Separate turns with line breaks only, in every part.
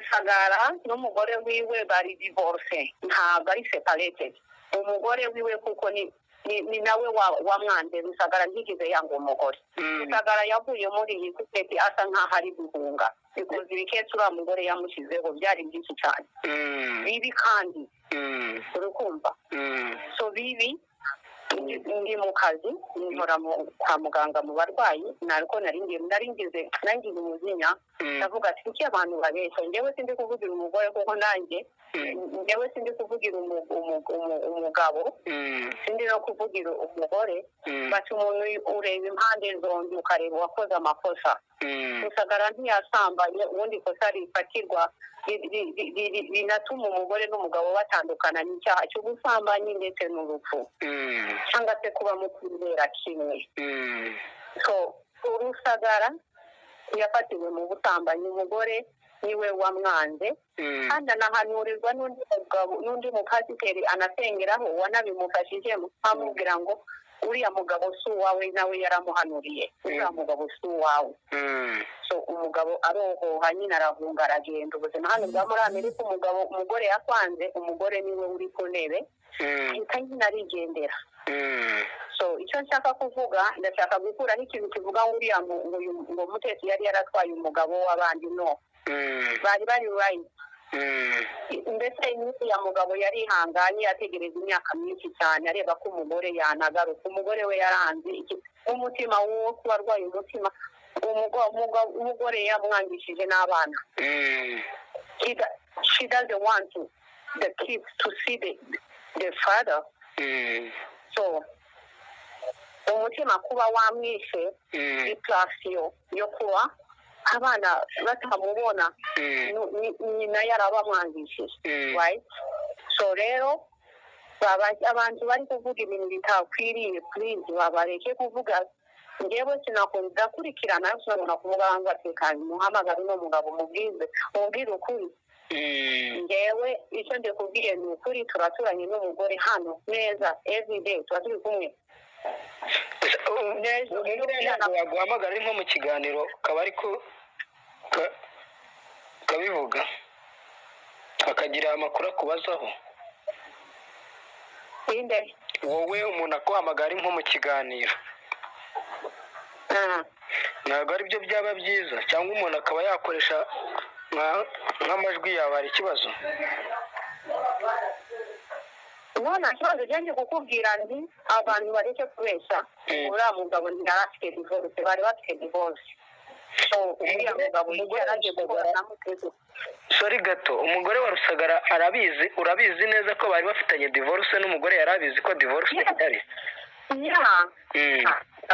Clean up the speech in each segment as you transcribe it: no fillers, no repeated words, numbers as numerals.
Rusagara n'umugore wiwe bari divorce, ntabwo ari separated. Umugore wiwe kuko ni nawe wamwanze. Rusagara ntigeze yanga umugore. Rusagara yavuye muri iyi sosiyete asa nkaho ari guhunga, because ibikesi uriya mugore yamushyizeho byari byinshi cyane bibi kandi uri kumva. So bibi, ndi mu kazi, nkora kwa muganga mu barwayi, nariko nari ngize umujinya. Ndavuga ati: "Kuki abantu babeshya?" Njyewe sindi kuvugira umugore, kuko nanjye njyewe sindi kuvugira umugabo, sindi no kuvugira umugore. Bati umuntu ureba impande zombi, ukareba uwakoze amakosa. Rusagara ntiyasambanye. Ubundi ikosa rifatirwa rinatuma umugore n'umugabo batandukana n'icyaha cy'ubusambanyi ndetse n'urupfu, cyangwa se kuba mutizera kimwe. So Rusagara yafatiwe mu busambanyi, umugore niwe wamwanze, kandi anahanurirwa n'undi mugabo, n'undi mupasiteri anasengeraho wanabimufashijemo, amubwira ngo uriya mugabo si uwawe. Nawe yaramuhanuriye: "Uriya mugabo si uwawe." So umugabo arohoha nyine, arahunga, aragenda. Ubuzima hano bwa muri Amerika, umugabo, umugore yakwanze, umugore niwe uri ku ntebe, ahita nyine arigendera. So icyo nshaka kuvuga, ndashaka gukuraho ikintu kivuga ngo uriya ngo ngo Mutesi yari yaratwaye umugabo w'abandi. No, bari right. Mbese uriya mugabo yarihanganye, ategereza imyaka myinshi cyane, areba ko umugore yanagaruka. Umugore we yaranze umutima wo kuba arwaye umutima. Umugore yamwangishije n'abana. She doesn't want the kids to see the father. So umutima kuba wamwishe, depression yo kuba abana batamubona, nyina yarabamwangishije, right? So rero abantu bari kuvuga ibintu bitakwiriye, please babareke kuvuga. Njyewe sinakunda, ndakurikirana, sinabona kuvuga ngo atekanye. Muhamagare uno mugabo, mubwize, mubwire ukuri. Njyewe icyo ndikubwiye ni ukuri, turaturanye n'umugore hano neza, everyday tuba turi kumwe.
Ntabwo yaguhamagara ari nko mu kiganiro, ukaba ariko ukabivuga, akagira amakuru akubazaho?
Inde?
Wowe, umuntu akuhamagara ari nko mu kiganiro, ntabwo ari byo byaba byiza? Cyangwa umuntu akaba yakoresha nk'amajwi yawe, hari ikibazo?
No, nta kibazo. Njye kukubwira nti abantu bareke kubeshya. Uriya mugabo ntiyari afite divorce, bari bafite divorce. So uriya mugabo
Umugore
yari agiye gukora na Mutesi.
Sorry gato, umugore wa Rusagara arabizi? Urabizi neza ko bari bafitanye divorce, n'umugore yari abizi ko divorce ihari?
Yeah.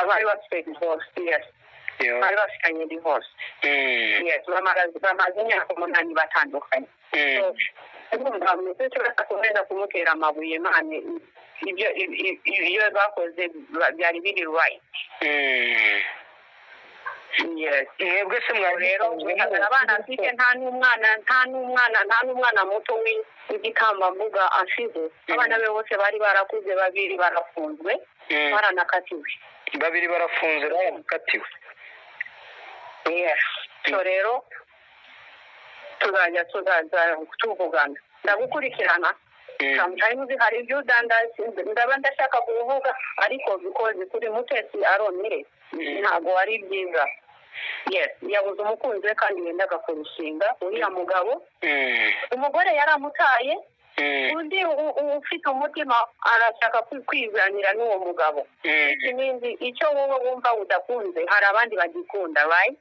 Bari bafite divorce, yes. Bari bafitanye divorce. Yes, bamaze imyaka 8 batandukanye. So urumva Mutesi badakomeza kumutera amabuye mane. Ibyo bakoze byari biri right. Yes.
Mwebwe se mwari
Rero
musanzwe
Rusagara abana afite, nta n'umwana muto w'igitambambuga asize. Abana be bose bari barakuze, babiri barafunzwe, baranakatiwe.
Babiri barafunze, barakatiwe.
Yes. So rero tuzaza tuvugana, ndagukurikirana. Sometimes hari ibyo ndaba ndashaka kuvuga, ariko because kuri Mutesi aronire ntabwo ari byiza. Yes, yabuze umukunzi we kandi yendaga kurushinga uriya mugabo. Umugore yaramutaye. Undi ufite umutima arashaka kwizanira n'uwo mugabo. Ikindi, icyo wowe wumva udakunze, hari abandi bagikunda, right?